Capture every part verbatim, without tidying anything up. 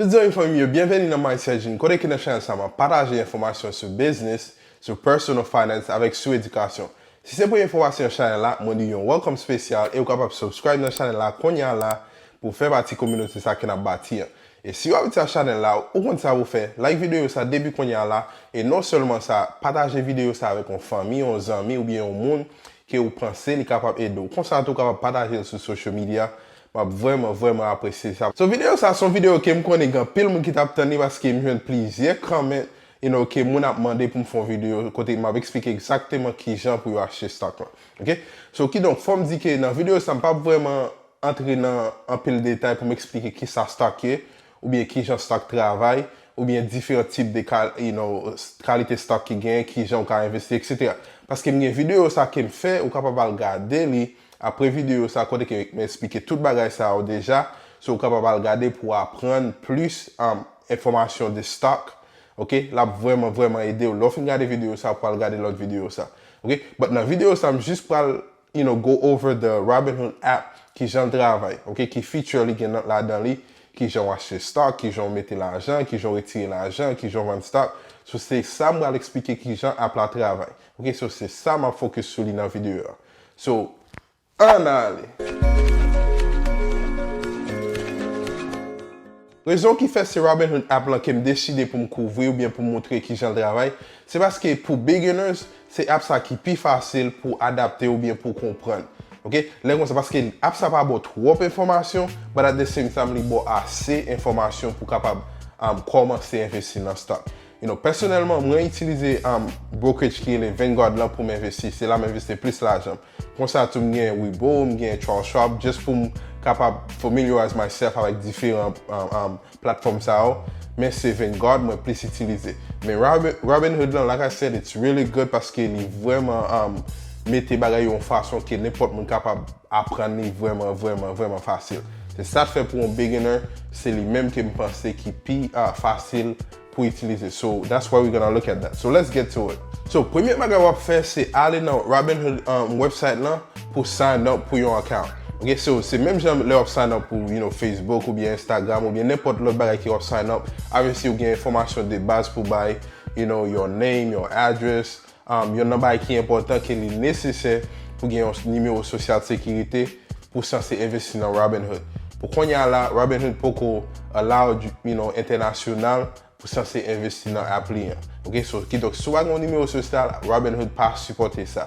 Tout zanmi fanmi yo, byenveni nan Mindset Gene, kote ke nan chanèl sa m ap pataje enfòmasyon sou business, sou personal finance avèk sou edikasyon. Si se premye fwa w pase nan chanèl la, mwen di yon welcome spesyal e w kapab subscribe nan chanèl la kounye a la pou w fè pati kominote sa ke n ap bati an. E si w abitye a chanèl la, ou konn sa pou w fè, like videyo sa depi kounye a la, e non sèlman sa, pataje videyo sa avèk yon fanmi, yon zanmi oubyen yon moun ke ou panse li kapab ede w. Konsa tou w kapab pataje l sou social media. M ap vrèman, vrèman apresye sa. So, videyo sa se yon videyo ke m konnen gen anpil moun ki t ap tann li paske m jwenn plizyè comment, you know, ke moun ap mande pou m fè yon videyo kote m ap eksplike egzakteman kijan pou yo achte stock lan. Ok? So, kidonk, fò m di ke nan videyo sa, m p ap vrèman antre nan anpil detay pou m eksplike kisa stock ye, oubyen kijan stock travay, oubyen diferan tip de kal-, you know, kalite stock ki genyen, kijan w ka envesti, et cetera. Paske m gen videyo sa ke m fè, ou kapab al gade li apre videyo sa kote ke m eksplike tout bagay sa yo deja, so ou kapab al gade pou w aprann plis, um, enfòmasyon de stock, ok? L ap vrèman, vrèman ede w. Lè w fin gade videyo sa, pou w al gade lòt videyo sa, ok? But nan videyo sa, m jis pral, you know, go over the Robinhood app, kijan l travay, ok? Ki feature li gen nan, ladan li, kijan w achte stock, kijan w mete lajan, kijan w retire lajan, kijan w vann stock. So, se sa m pral eksplike kijan app la travay. Ok, so se sa m ap focus sou li nan videyo a. So, ann ale. Rezon ki fè se Robinhood app lan ke m deside pou m kouvri oubyen pou m montre kijan l travay, se paske pou beginners, se app sa ki pi fasil pou adapte oubyen pou konprann. Ok? Lè konsa, paske app sa pa ba w twòp enfòmasyon, but at the same time, li ba w ase enfòmasyon pou kapab, um, kòmanse envesti nan stock. You know, pèsonèlman, mwen itilize, um, brokerage ki rele Vanguard lan pou m envesti. Se la m envesti plis lajan m. Konsa tou, m gen Webull, m gen Charles Schwab, just pou m kapab familiarize myself avèk diferan, um, um, platfòm sa yo. Men se Vanguard mwen plis itilize. Men Robin, Robinhood lan, like I said, it's really good paske li vrèman, um, mete bagay yo yon fason ke nenpòt moun kapab aprann li vrèman, vrèman, vrèman fasil. Se sa k fè pou yon beginner, se li menm ke m panse ki pi, ah, fasil pou itilize. So, that's why we're gonna look at that. So, let's get to it. So, premye bagay w ap fè, se ale nan Robinhood, um, website lan pou sign up pou yon account. Ok, so, se menm jan lè w ap sign up pou, you know, Facebook oubyen Instagram oubyen nenpòt lòt bagay ke w ap sign up. Avè si w gen enfòmasyon de baz pou bay, you know, your name, your address, um, youn nan bagay ki enpòtan ke li nesesè pou gen yon nimewo sosyal sekirite pou sanse envesti nan Robinhood. Pou kounye a la, Robinhood poko allow, you know, entènasyonal pou sanse envesti nan app li an. Ok, so, kidonk, si w pa gen yon nimewo sosyal, Robinhood pa sipòte sa.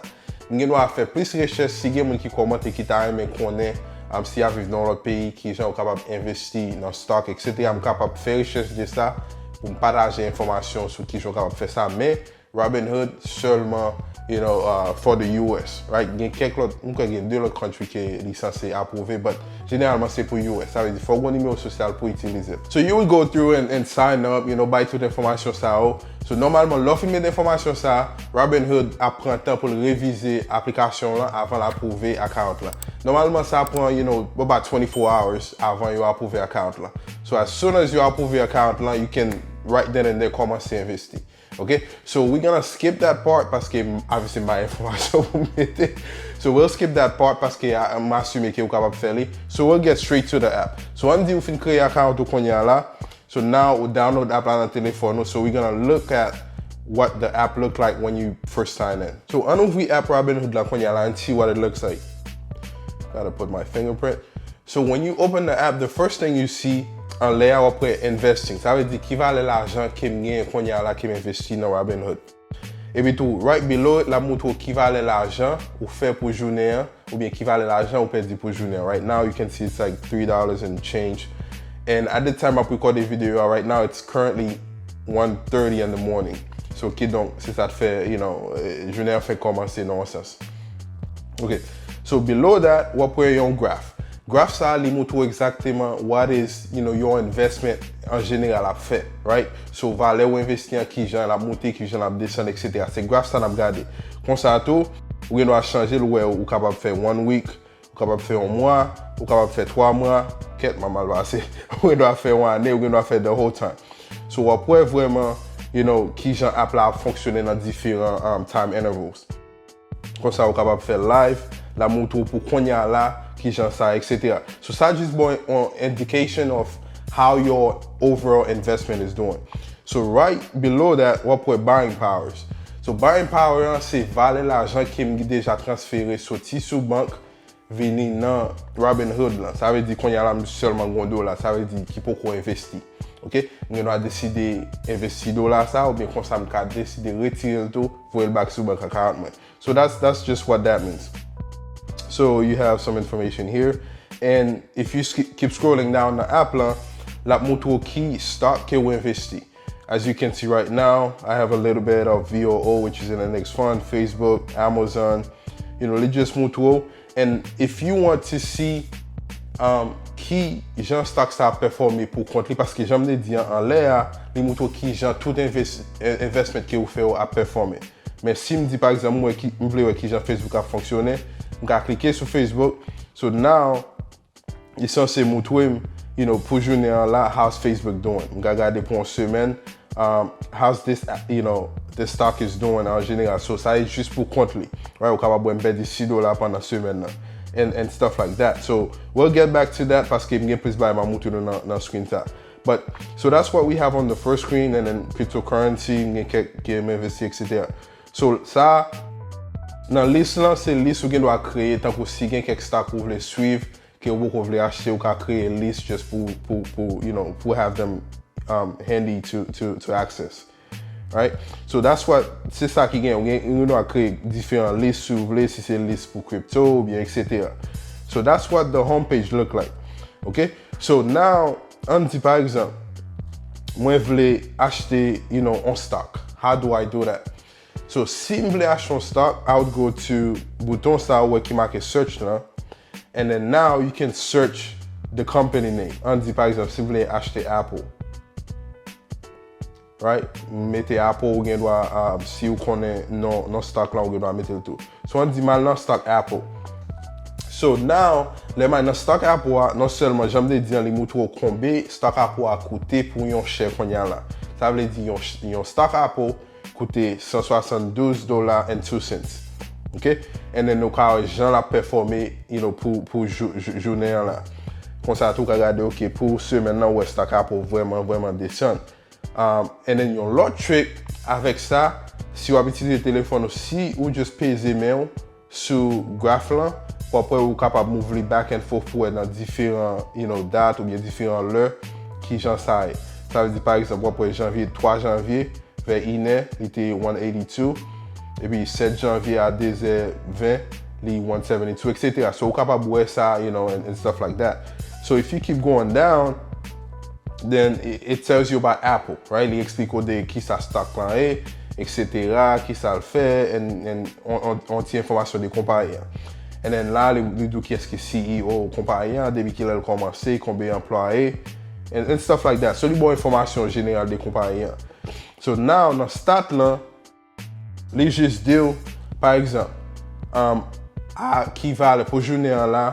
M gen dwa fè plis rechèch si gen moun ki kòmante ki ta renmen konnen, um, si y ap viv nan yon lòt peyi, kijan yo kapab envesti nan stock, et cetera. M kapab fè rechèch de sa pou m pataje enfòmasyon sou kijan yo kapab fè sa, men Robinhood sèlman, you know, uh, for the U S, right? Gen kèk lòt, m kwè gen de lòt country ke li sanse apwouve, but jeneralman se pou U S. Sa vle di, fò w gen nimewo sosyal pou itilize l. So you would go through and, and sign up, you know, bay tout enfòmasyon sa yo. So nòmalman, lè w fin mete enfòmasyon sa, Robinhood ap pran tan pou l revize aplikasyon w lan avan l apwouve account lan. Nòmalman, sa pran, you know, about twenty-four hours avan yo apwouve account lan. So as soon as yo apwouve account lan, you can right then and there kòmanse envesti. Ok? So, we're gonna skip that part paske m, avè se m pa enfòmasyon pou m mete. So, we'll skip that part paske a, m asime ke ou kapab fè li. So, we'll get straight to the app. So, ann di ou fin kreye account ou kounye a la. So, now ou download app la nan telefòn ou. So, we're gonna look at what the app look like when you first sign in. So, ann ouvri app Robinhood la kounye a la and see what it looks like. Gotta put my fingerprint. So when you open the app, the first thing you see anlè a, w ap wè investing. Sa vle di ki valè lajan ke m genyen kounye a la ke m envesti nan Robinhood. Epi tou, right below it, l ap montre w ki valè lajan ou fè pou jounen an, oubyen ki valè lajan ou pèdi pou jounen an. Right now, you can see it's like three dollars and change. And at the time m ap rekòde videyo a, right now, it's currently one thirty in the morning. So, kidonk, se sa k fè, you know, eh, jounen an fenk kòmanse nan yon sans. Ok. So, below that, w ap wè yon graph. Graph sa a, li montre w egzakteman what is, you know, your investment an jeneral ap fè, right? So, valè ou envesti an, kijan l ap monte, kijan l ap desann, et cetera. Se graph sa n ap gade. Konsa tou, ou gen dwa chanje l, ou wè, ou kapab fè one week, ou kapab fè yon mwa, ou kapab fè twa mwa, kèt, m ap mal pase. Ou gen dwa fè yon ane, ou gen dwa fè the whole time. So, w ap wè vrèman, you know, kijan app la ap fonksyone nan diferan, um, time intervals. Konsa, ou kapab fè live, l ap montre w pou kounye a la, kijan sa, et cetera. So, sa jis ba w yon indication of how your overall investment is doing. So right below that, w ap wè buying powers. So buying power an se valè lajan ke m deja transfere soti sou bank vini nan Robinhood lan. Sa vle di kounye a la m sèlman gen yon dola, sa vle di ki poko envesti. Ok? M gen dwa deside envesti dola sa oubyen konsa m ka deside retire l tou, voye l back sou bank account mwen. So that's that's just what that means. So you have some information here. And if you sk- keep scrolling down the app lan, l ap montre w ki stock ke w envesti. As you can see right now, I have a little bit of V O O, which is an index fund, Facebook, Amazon, you know, li just montre w. And if you want to see um, ki jan stock sa ap pèfòme pou kont li, paske jan m te di an anlè a, li montre w ki jan tout invest, investment ke ou fè yo ap pèfòme. Men si m di pa egzanp, m wè ki, m vle wè ki jan Facebook ap fonksyone, m ka klike sou Facebook. So now, li sanse montre m, you know, pou jounen an la, how's Facebook doing? M ka gade pou yon semèn, um, how's this, you know, this stock is doing an jeneral. So sa e jis pou kont li. Right? Ou kapab wè m pèdi sis dola pandan semèn nan. And, and stuff like that. So we'll get back to that paske m gen plis bagay m a montre nou nan, nan screen sa. But so that's what we have on the first screen, and then cryptocurrency, m gen kèk ke m envesti, et cetera. So sa, nan list lan, se list ou gen dwa kreye, tankou si gen kèk stock ou vle swiv, ke ou poko vle achte, ou ka kreye list just pou, pou, pou, you know, pou have them um, handy to, to, to access. Right? So that's what, se sa ki gen, ou gen, ou gen dwa kreye diferan list si ou vle, si se list pou crypto oubyen et cetera. So that's what the homepage look like. Ok? So now, ann di pa egzanp, mwen vle achte, you know, on stock. How do I do that? So si m vle achte on stock, I would go to bouton sa ou wè ki make search lan. And then now you can search the company name. Ann di pa egzanp, si m vle achte Apple. Right? Mete Apple, ou gen dwa, um, si ou konnen non, non stock lan, ou gen dwa mete l tou. So ann di m al nan stock Apple. So now, lè m al nan stock Apple a, non sèlman jan m te di an, li montre w konbe stock Apple a koute pou yon share kounye a la. Sa vle di yon, yon stock Apple koute san swasanndouz dola and two cents. Ok? And then nou ka wè jan l ap pèfòme, you know, pou, pou jou, jou, jounen an la. Konsa tou, ou ka gade, ok, pou semèn nan, ou wè stock Apple vrèman, vrèman desann. Um, and then yon lòt trick avèk sa, si w ap itilize telefòn ou, si ou just peze men w sou graf lan, w ap wè ou kapab move li back and forth pou wè nan diferan, you know, dat oubyen diferan lè, ki jan sa ye. Sa vle di, pa egzanp, w ap wè janvye, twa janvye, vè inè, li te one eighty-two. Epi sèt janvye a de zè ven, li one seventy-two, et cetera. So, ou kapab wè sa, you know, and, and stuff like that. So, if you keep going down, then it, it tells you about Apple, right? Li eksplike w de ki sa stock lan ye, et cetera, ki sa l fè, and, and on, on, on ti enfòmasyon de konpayi an. And then la, li, li di w kiyès ki C E O konpayi an, depi kilè l kòmanse, konbyen anplwaye, and, and stuff like that. So, li ba w enfòmasyon jeneral de konpayi an. So now, nan stat lan, li jis di w, pa egzanp, um, a ki valè pou jounen an la,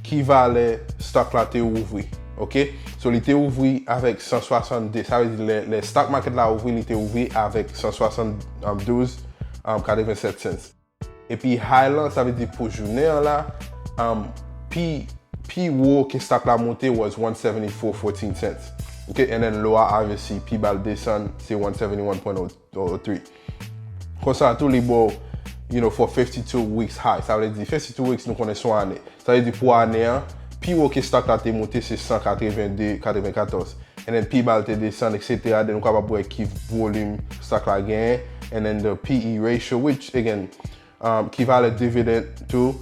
ki valè stock la te ouvri. Ok? So, li te ouvri avèk san swasannde. Sa vle di, lè, lè stock market la ouvri, li te ouvri avèk san swasanndouz, um, katrevennsèt cents. Epi high lan, sa vle di pou jounen an la, um, pi, pi wo ke stock la monte was one seventy-four fourteen cents. Ok, and then low a, obviously, pi ba l desann, se one seventy-one point oh three. Konsa tou, li ba w, you know, for fifty-two weeks high. Sa vle di, fifty-two weeks, nou konnen se yon ane. Sa vle di pou ane an, pi wo ke stock la te monte, se san katrevende, katrevenkatòz. And then pi ba l te desann, et cetera. Then ou kapab wè ki volim stock la genyen. And then the P E ratio, which, again, um, ki valè dividend tou,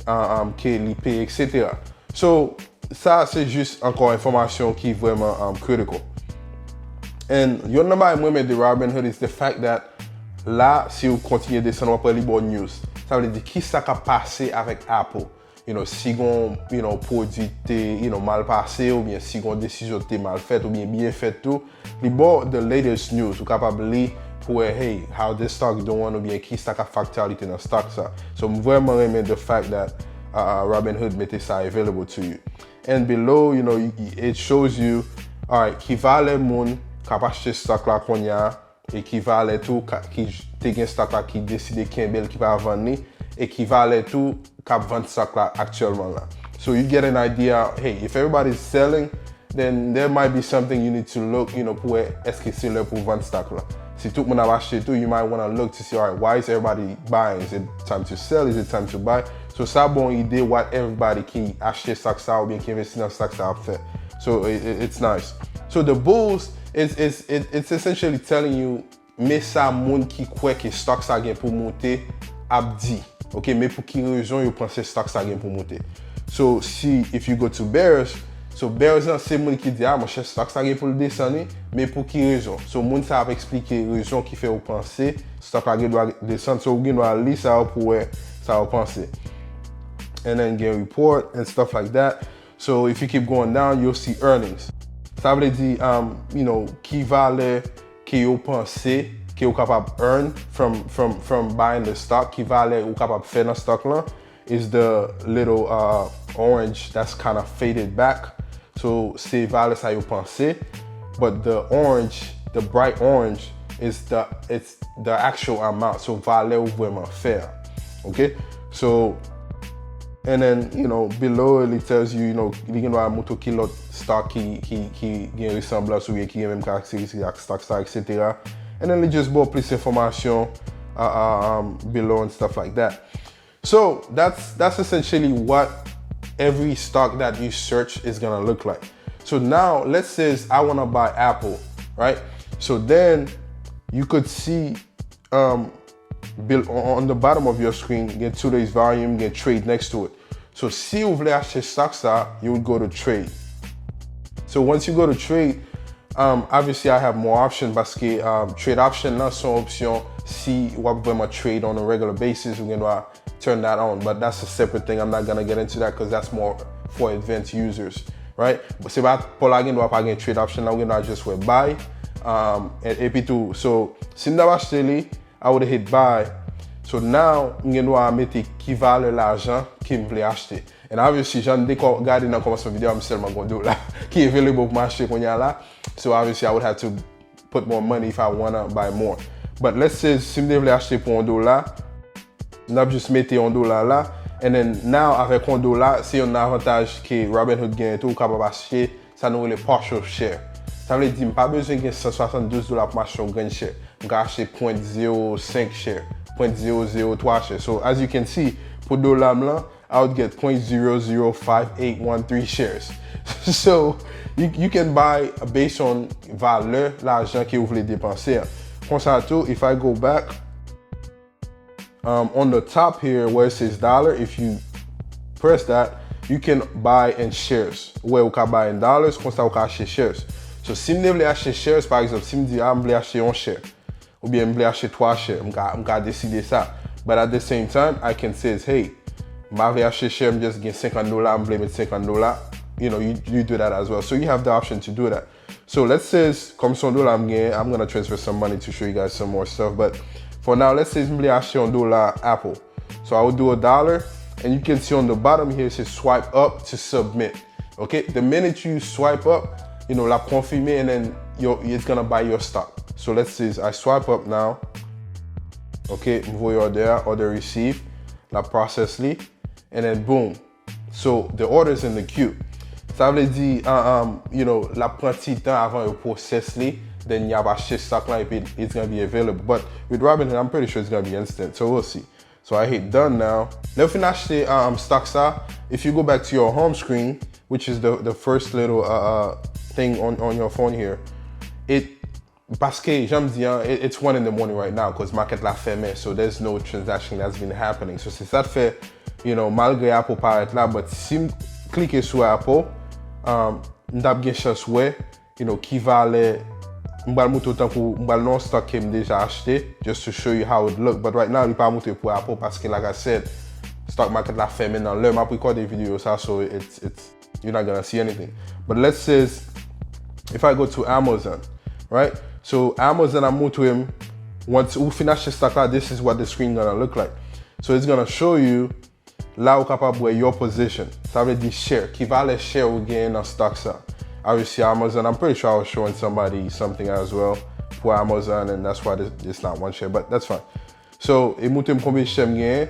uh, um, ke li peye, et cetera. So, sa se jis ankò enfòmasyon ki vrèman, um, critical. And yon nan bagay mwen renmen de Robinhood is the fact that la, si ou kontinye desann, w ap wè li ba w news. Sa vle di ki sa k ap pase avèk Apple. You know, si gon, you know, pwodui te, you know, mal pase oubyen si gon desizyon te mal fèt oubyen byen fèt tou, li ba w the latest news. Ou kapab li pou wè, hey, how this stock doing oubyen ki sa k ap fè aktyalite nan stock sa. So, m vrèman renmen the fact that, uh, uh, Robinhood mete sa available to you. And below, you know, y- y- it shows you, alright, ki valè moun k ap achte stock la kounye a, e ki valè tou ka- ki j- te gen stock la ki deside kenbe l, ki pa vann li, e ki valè tou k ap vann stock la aktyèlman la. So you get an idea, hey, if everybody's selling, then there might be something you need to look, you know, pou wè èske se lè pou vann stock la. Si tout moun ap achte tou, you might want to look to see, all right, why is everybody buying? Is it time to sell? Is it time to buy? So sa ba w ide what everybody ki achte stock sa oubyen ki envesti nan stock sa ap fè. So it, it, it's nice. So the bulls is, is it, it's essentially telling you men sa moun ki kwè ke stock sa gen pou moute ap di. Ok, men pou ki rezon yo panse stock sa gen pou moute. So si, if you go to bears, so bears lan se moun ki di, ah monchè, stock sa gen pou l desann wi, men pou ki rezon? So moun sa ap eksplike rezon ki fè yo panse stock la gen dwa desann. So ou gen dwa li sa yo pou wè sa yo panse. And then gen report and stuff like that. So if you keep going down, you'll see earnings. Sa vle di, um, you know, ki valè ke yo panse ke yo kapab earn from, from, from buying the stock, ki valè ou kapab fè nan stock lan, is the little uh, orange that's kind of faded back. So se valè sa yo panse, but the orange, the bright orange, is the, it's the actual amount. So valè ou vrèman fè a. Ok? So and then, you know, below it, it tells you, you know, li gen dwa montre ki lòt stock ki, ki, ki gen resanblans oubyen ki gen menm karakteristik ak stock sa, et cetera. And then li just ba w plis enfòmasyon uh, uh, um, below and stuff like that. So that's that's essentially what every stock that you search is gonna look like. So now let's say I wanna buy Apple, right? So then you could see um, on the bottom of your screen, gen today's volume, gen trade next to it. So si ou vle achte stock sa, you would go to trade. So once you go to trade, um, obviously I have more option paske um, trade option nan se yon opsyon si w ap vrèman trade on a regular basis, ou gen dwa turn that on, but that's a separate thing. I'm not gonna get into that because that's more for advanced users, right? But se pa pou la gen dwa pa gen trade option la, ou gen dwa just wè buy. Um, epi tou, so si m t ap achte li, I would hit buy. So now, m gen dwa mete ki valè lajan ke m vle achte. And obviously, jan n te gade nan kòmansman videyo a, m sèlman gen yon dola ki available pou m achte kounye a la. So obviously, I would have to put more money if I wanna buy more. But let's say, si m te vle achte pou yon dola, n ap just mete yon dola la. And then now, avèk yon dola, se yon avantaj ke Robinhood genyen tou, ou kapab achte sa nou rele partial share. Sa vle di m pa bezwen gen san swasanndouz dola pou m achte yon grenn share. M ka achte pwen zewo senk share, pwen zewo zewo twa share. So as you can see, pou dola m lan, I would get pwen zewo zewo five eight one three shares. So you, you can buy based on valè lajan ke ou vle depanse a. Konsa tou, if I go back, um, on the top here where it says dollar, if you press that, you can buy in shares. Wè ou ka buy in dollars, konsa ou ka achte shares. So si m te vle achte shares, pa egzanp, si m di, ah, m vle achte yon share, oubyen m vle achte twa share, m ka, m ka deside sa. But at the same time, I can say, hey, m pa vle achte share, m just gen senkant dola, m vle met senkant dola. You know, you, you do that as well. So you have the option to do that. So let's say, kòm se yon dola m gen, I'm gonna transfer some money to show you guys some more stuff. But for now, let's say m vle achte yon dola Apple. So I would do a dollar, and you can see on the bottom here, it says swipe up to submit. Okay, the minute you swipe up, you know, l ap konfime, and then your, it's gonna buy your stock. So let's say I swipe up now. Okay, m voye order, order receive, l ap process li, and then boom. So the order is in the queue. Sa vle di, uh, um, you know, l ap pran ti tan avan yo process li, then y ap achte stock lan epi it's gonna be available. But with Robinhood, I'm pretty sure it's gonna be instant. So we'll see. So I hit done now. Lè w fin achte um, stock sa, if you go back to your home screen, which is the, the first little uh, uh, thing on, on your phone here, it paske jan m di an, it, it's one in the morning right now because market la fèmen, so there's no transaction that's been happening. So se sa k fè, you know, malgre Apple parèt la, but si m klike sou Apple, um, m t ap gen chans wè, you know, ki valè, m pral montre w tankou m pral nan yon stock ke m deja achte, just to show you how it look. But right now, li pa montre pou Apple paske, like I said, stock market la fèmen nan lè m ap rekòde videyo sa, so it's, it's, you're not gonna see anything. But let's say, if I go to Amazon, right? So Amazon ap montre m, once ou fin achte stock la, this is what the screen gonna look like. So it's gonna show you la ou kapab wè your position. Sa vle di share. Ki valè share ou genyen nan stock sa? Obviously Amazon, I'm pretty sure I was showing somebody something as well for Amazon, and that's why this, it's not one share, but that's fine. So, e montre m konbyen share m genyen,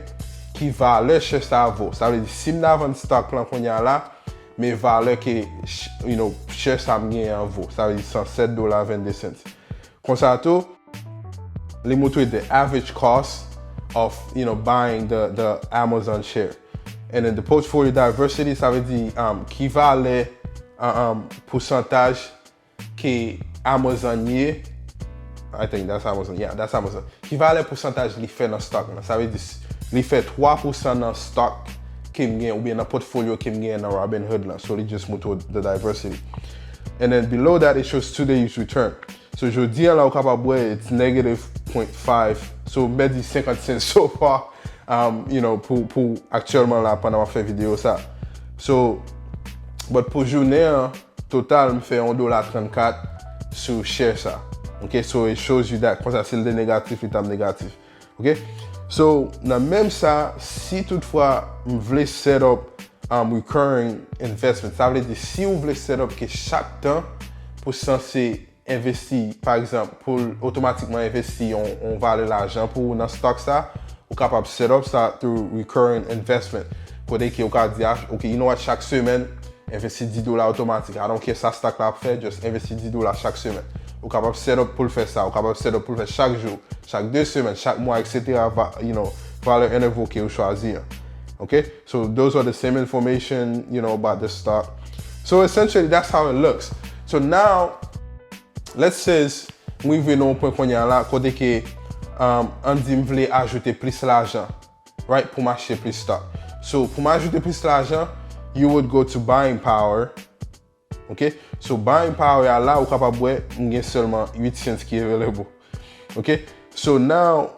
ki valè share sa a vo. Sa vle di, si m ta vann stock lan kounye a la, men valè ke, you know, share sa m genyen an vo. Sa vle di san sèt dola vennde cents. Konsa tou, li montre the average cost of, you know, buying the, the Amazon share. And then the portfolio diversity, sa vle di, um, ki valè, uh, um, pousantaj ke Amazon ye. I think that's Amazon. Yeah, that's Amazon. Ki valè pousantaj li fè nan stock lan? Sa vle di s- li fè twa pousan nan stock ke m gen oubyen nan portfolio ke m gen nan Robinhood lan. So li just montre the diversity. And then below that it shows two days return. So jodi an la ou kapab wè it's negative point five. So m pèdi senkant cents so far. Um, you know, pou, pou aktyèlman la pandan m ap fè videyo sa. So, but pou jounen an, total m fè yon dola trannkat sou share sa. Ok, so it shows you that. Konsa si l te negatif, li t ap negatif. Ok? So, nan menm sa, si toutfwa m vle set up, um, recurring investment, sa vle di si ou vle set up ke chak tan pou sanse envesti, pa egzanp, pou l otomatikman envesti yon, yon valè lajan pou ou nan stock sa, ou kapab set up sa through recurring investment. Kote ke ou ka di, ah, ok, you know what, chak semèn, envesti dis dola otomatik. I don't care sa stock la ap fè, just envesti dis dola chak semèn. Ou kapab set up pou l fè sa, ou kapab set up pou l fè chak jou, chak de semèn, chak mwa, et cetera. Va, you know, valè interval ke ou chwazi an. Ok? So those are the same information, you know, about the stock. So essentially, that's how it looks. So now, let's say, m rive nan yon pwen kounye a la, kote ke, um, ann di m vle ajoute plis lajan, right, pou m achte plis stock. So, pou m ajoute plis lajan, you would go to buying power. Ok? So, buying power a la, ou kapab wè, m gen sèlman eight cents ki available. Ok? So, now,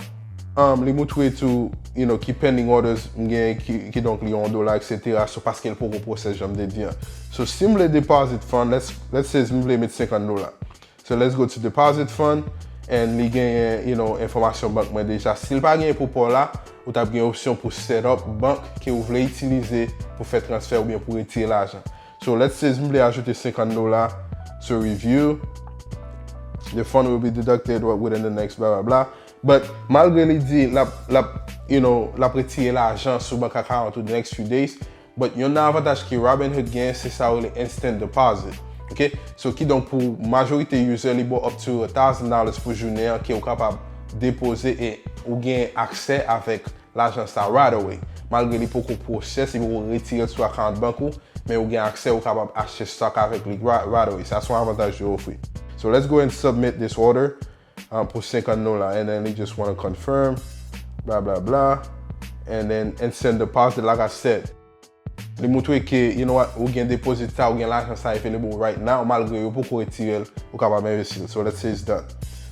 um, li montre tou, you know, ki pending orders m gen, ki, ki donk li yon dola, et cetera. So, paske l poko pwosè, jan m te di an. So, si m vle deposit fund, let's, let's say m vle met senkant dola. So let's go to deposit fund, and li genyen, you know, enfòmasyon bank mwen deja. Si l pa genyen pou pa w la, ou t ap gen opsyon pou set up bank ke ou vle itilize pou fè transfè oubyen pou retire lajan. So let's say m vle ajoute senkant dola, so review. The fund will be deducted within the next blah blah blah. But malgre li di l ap, l ap, you know, l ap retire lajan sou bank account ou the next few days, but yon nan avantaj ke Robinhood genyen, se sa yo rele instant deposit. Ok? So, kidonk, pou majorite user, li ba w up to a thousand dollars pou jounen an ke ou kapab depoze e ou gen aksè avèk lajan sa right away. Malgre li poko process, li poko retire l sou account bank ou, men ou gen aksè, ou kapab achte stock avèk li right, right away. Sa se yon avantaj yo ofri. So, let's go and submit this order, uh, pou senkant dola, and then they just wanna confirm, blah blah blah, and then instant deposit, like I said. Li montre ke, you know what, ou gen deposit sa, ou gen lajan sa available right now, malgre yo poko retire l, ou kapab envesti l. So let's say it's done.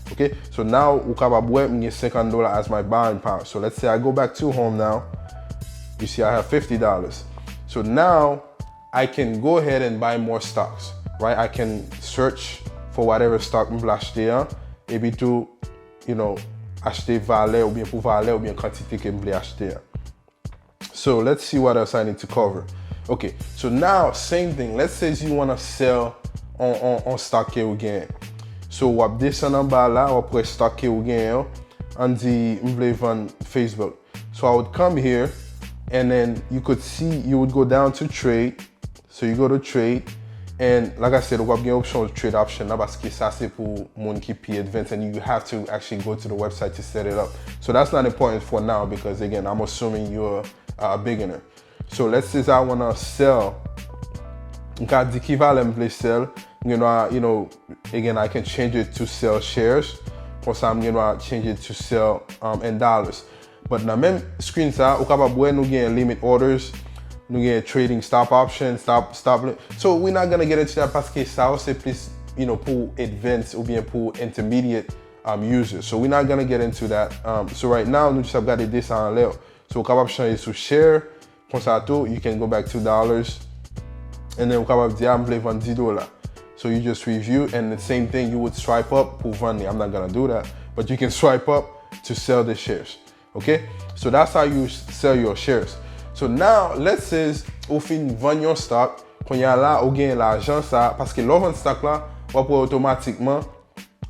Ok? So now, ou kapab wè, m gen senkant dola as my buying power. So let's say I go back to home now. You see, I have fifty dollars. So now, I can go ahead and buy more stocks, right? I can search for whatever stock m vle achte an, epi tou, you know, achte valè oubyen pou valè oubyen kantite ke m vle achte an. So let's see what else I need to cover. Ok, so now, same thing. Let's say you wanna sell on, on, on stock ke ou genyen. So w ap desann anba la, w ap wè stock ke ou genyen yo. Ann di, m vle vann Facebook. So I would come here, and then you could see, you would go down to trade. So you go to trade, and like I said, w ap gen opsyon trade option nan, paske sa se pou moun ki pi advanced, and you have to actually go to the website to set it up. So that's not important for now because, again, I'm assuming you're a beginner. So let's say I wanna sell. M ka di ki valè m vle sell. M gen dwa, you know, again, I can change it to sell shares. Konsa, m gen dwa change it to sell, um, in dollars. But nan menm screen sa, ou kapab wè nou gen limit orders, nou gen trading stop option, stop, stop li-, so we're not gonna get into that paske sa yo se plis, you know, pou advanced oubyen pou intermediate, um, users. So we're not gonna get into that. Um, so right now, nou just ap gade desann anlè yo. So ou kapab chanje sou share, konsa tou, you can go back to dollars, and then ou kapab di, ah, m vle vann dis dola. So you just review, and the same thing, you would swipe up pou vann li. I'm not gonna do that, but you can swipe up to sell the shares. Ok? So that's how you s- sell your shares. So now, let's say ou fin vann yon stock, kounye a la, ou gen lajan sa, paske lè w vann stock la, w ap wè otomatikman,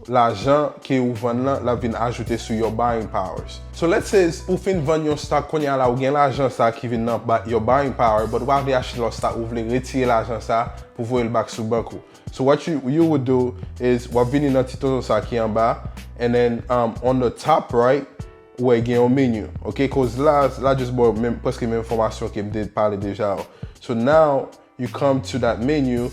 lajan ke ou vann lan, l ap vin ajoute sou your buying powers. So let's say ou fin vann yon stock kounye a la, ou gen lajan sa ki vin nan ba- your buying power, but ou pa vle achte lòt stock, ou vle retire lajan sa pou voye l back sou bank ou. So what you, you would do is w ap vini nan ti tonton sa ki anba, and then um, on the top right, ou wè gen yon menu, ok? Cause la, la just ba w menm, prèske menm enfòmasyon ke m te pale deja yo. So now, you come to that menu.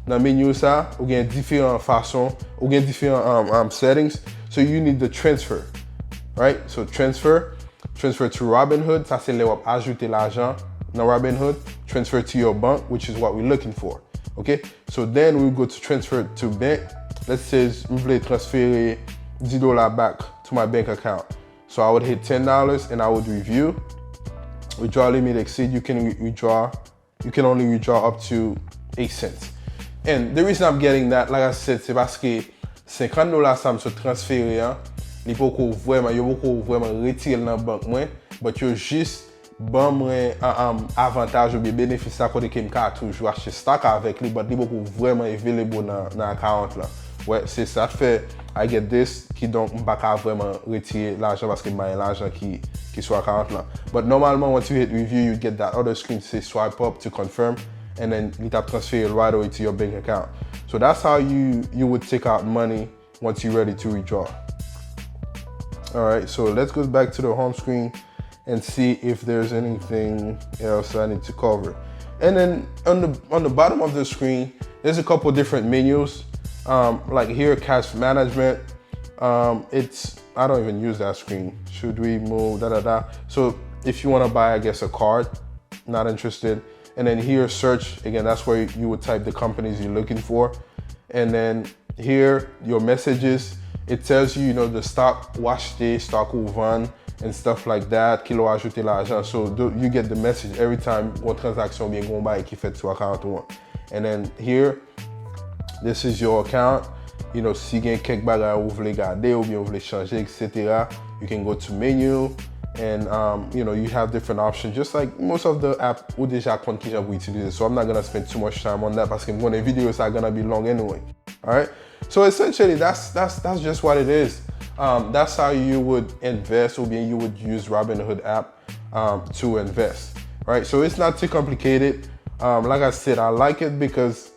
Nan menu sa, ou gen diferan fason, ou gen diferan um, um, settings. So you need the transfer, right? So transfer, transfer to Robinhood, sa se lè w ap ajoute lajan nan Robinhood, transfer to your bank, which is what we're looking for. Ok? So then we go to transfer to bank. Let's say m vle transfere di dola back to my bank account. So I would hit ten dollars and I would review. Withdrawal limit exceed, you can withdraw, you can only withdraw up to eight cents. And the reason I'm getting that, like I said, se paske senkant dola sa m sot transfere an, li poko vrèman, yo poko vrèman retire l nan bank mwen, but yo jis ban mwen avantaj oubyen benefis sa kote ke m ka toujou achte stock avèk li, but li poko vrèman available nan, nan account lan. Wè, se sa k fè I get this, kidonk m pa ka vrèman retire lajan paske m pa gen lajan ki, ki sou account lan. But normalman, once you hit review, you get that other screen ki se swipe up to confirm, and then li t ap transfere right away to your bank account. So that's how you, you would take out money once you're ready to withdraw. All right, so let's go back to the home screen and see if there's anything else I need to cover. And then on the on the bottom of the screen, there's a couple different menus. Um, like here, cash management. Um, it's I don't even use that screen. Should we move da da da? So if you want to buy, I guess, a card, not interested. And then here, search again. That's where you would type the companies you're looking for. And then here, your messages, it tells you, you know, the stock w achte, stock ou vann, and stuff like that, ki lè w ajoute lajan. So you get the message every time yon transaksyon oubyen yon bagay ki fèt sou account ou an. And then here, this is your account. You know, si gen kèk bagay ou vle gade oubyen ou vle chanje, et cetera, you can go to menu and um, you know, you have different options. Just like most of the app ou deja konn kijan pou itilize. So I'm not gonna spend too much time on that paske m konnen video sa gonna be long anyway. All right. So essentially, that's that's that's just what it is. Um, that's how you would invest, oubyen you would use Robinhood app um, to invest, right? So it's not too complicated. Um, like I said, I like it because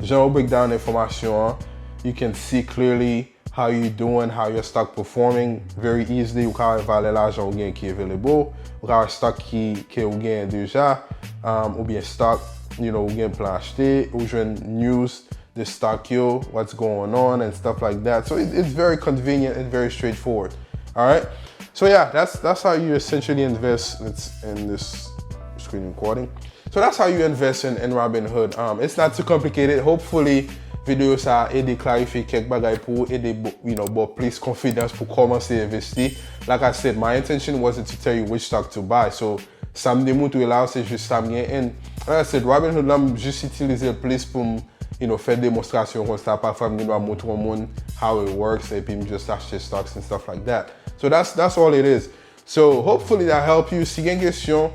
jan yo break down enfòmasyon an, you can see clearly how you doing, how your stock performing very easily. Ou ka wè valè lajan ou gen ki available, ou ka wè stock ki ke ou gen deja, um, oubyen stock, you know, ou gen plan achte, ou jwenn news de stock yo, what's going on and stuff like that. So it, it's very convenient and very straightforward. All right. So yeah, that's that's how you essentially invest. Let's end this screen recording. So that's how you invest in, in Robinhood. Um, it's not too complicated. Hopefully, video sa ede klarifye kèk bagay pou ou, ede you know, ba w plis konfidans pou kòmanse envesti. Like I said, my intention wasn't to tell you which stock to buy. So sa m te montre la, se jis sa m gen. And like I said, Robinhood la, m jis itilize l plis pou m you know, fè demonstrasyon konsa. Pafwa m gen dwa montre yon moun how it works, epi m just achte stocks and stuff like that. So that's, that's all it is. So hopefully that help you. Si gen kesyon,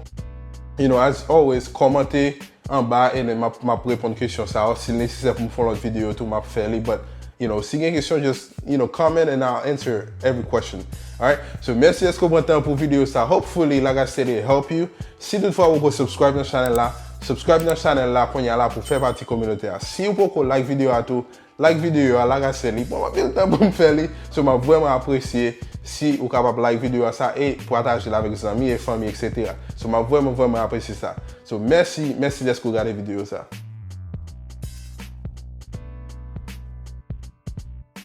you know, as always, kòmante anba, and then m ap, m ap reponn kesyon sa yo. Si l nesesè pou m fè yon lòt video tou, m ap fè li. But you know, si gen kesyon, just, you know, comment and I'll answer every question. All right? So mèsi dèske w pran tan pou video sa. Hopefully, like I said, it help you. Si toutfwa ou poko subscribe nan chanèl la, subscribe nan chanèl la kounye a la pou fè pati kominote a. Si ou poko like video a tou, like video a, like I said, li pran anpil tan pou m fè li. So m ap vrèman apresye si ou kapab like video a sa e pataje l avèk zanmi e fanmi, et cetera. So m ap vrèman, vrèman apresye sa. So mèsi, mèsi dèske w gade video sa.